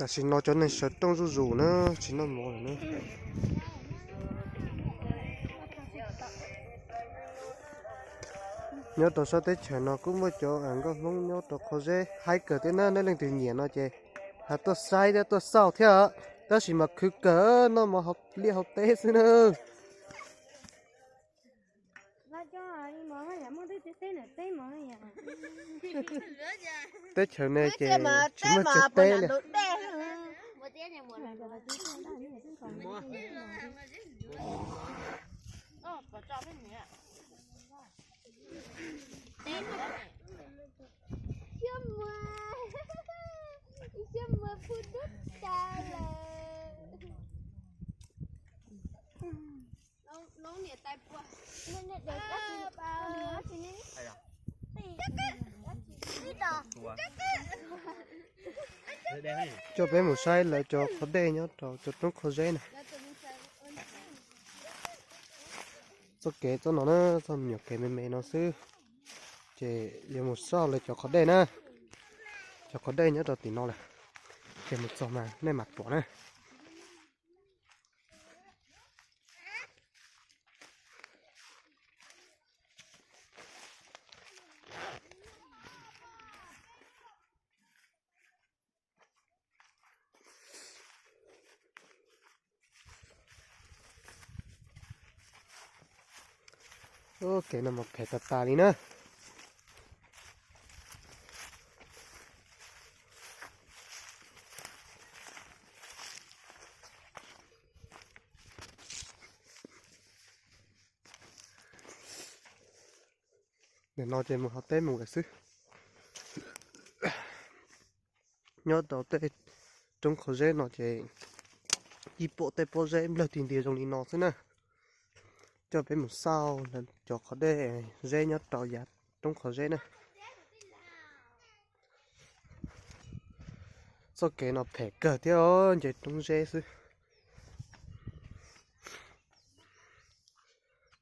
Tam sim no cov neeg sawv rooj zuj zus na, tsis noj mov lawm na. Nyob rau sab teb chaws no kuj muaj cov nkauj Hmoob nyob rau qhov zeb haib kawg thiab na, nej leej twg nyiam no ces ha tuaj saib thiab tuaj xauj thiab, tab sis mas khwv kawg noj mov hauv liaj hauv teb xwb na. Teb chaws ne ces tsis muaj chaw teb li. Coj peb mus saib lawv cov qhov dej nyob rau cov roob qhov zeb na. Txoj kev txoj no na, txoj me nyuam kev me me no xwb, ces yuav mus xauj lawv cov qhov dej na. Cov qhov dej nyob rau tim no lawm, ces mus txog mas nej mam pom na. Kev no mas phem tas tas li na. Nim no ces mus hauv teb mus lawm xwb. Nyob rau tej roob qhov zeb no ces ib pom tej pob zeb nplawg tig ntiag zoo li no xwb na. Coj peb mus xauj cov qhov dej zeb nyob rau yav roob qhov zeb na. Txoj kev no phem kawg thiab, nce roob zeb xwb.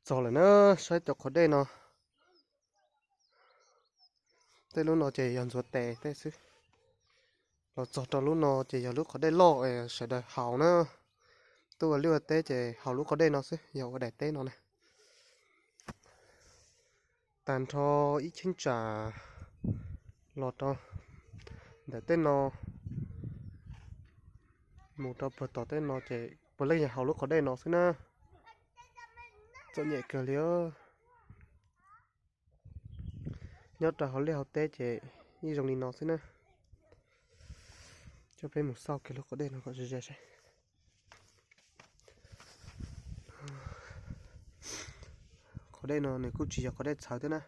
Txog lawm na, saib cov qhov dej no. Tej lub no ces yog ntxuav tes tej xwb. Los txog rau lub no ces yog lub qhov dej loj sawv daws haus na. Tuaj ua liaj ua teb ces haus lub qhov dej no xwb, yog ua daim teb no na. Tag nrho ib cheeb tsam los rau ntawm tej no mus rau puag tom tej no ces puav leej yog haus lub qhov dej no xwb na. Txom nyem kawg li. Nyob rau hauv liaj hauv teb ces ib zoo li no xwb na. Coj peb mus xauj kiag lub qhov dej no kom ze ze saib. Qhov dej no nws kuj tsis yog qhov dej txhawv thiab na,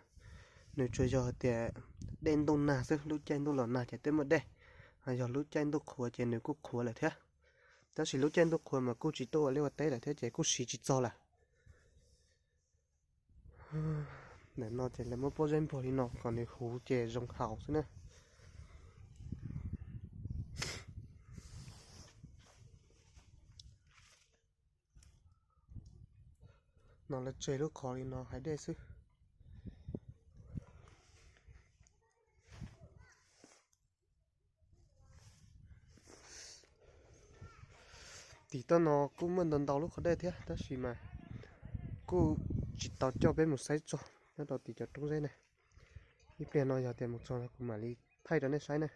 nws tsuas yog hais tias dej ntuj nag xwb, lub caij ntuj los nag ces twb muaj dej, yog lub caij ntuj qhuav ces nws kuj qhuav lawm thiab. Tab sis lub caij ntuj qhuav mas kuj tsis tuaj ua liaj ua teb lawm thiab ces kuj siv tsis txog lawm. Ntawm no ces lawv muab pob zeb npuag li no kom nws huv ces zoo haus xwb na. No lawv tseg lub qhov li no hais dej xwb. Tim toj no kuj muaj ntau ntau lub qhov dej thiab tab sis mas kuj tsis tau coj peb mus saib txog nyob rau tim cov roob zeb na. Ib pliag no yog tias mus txog kuv mam li thaij rau nej saib na.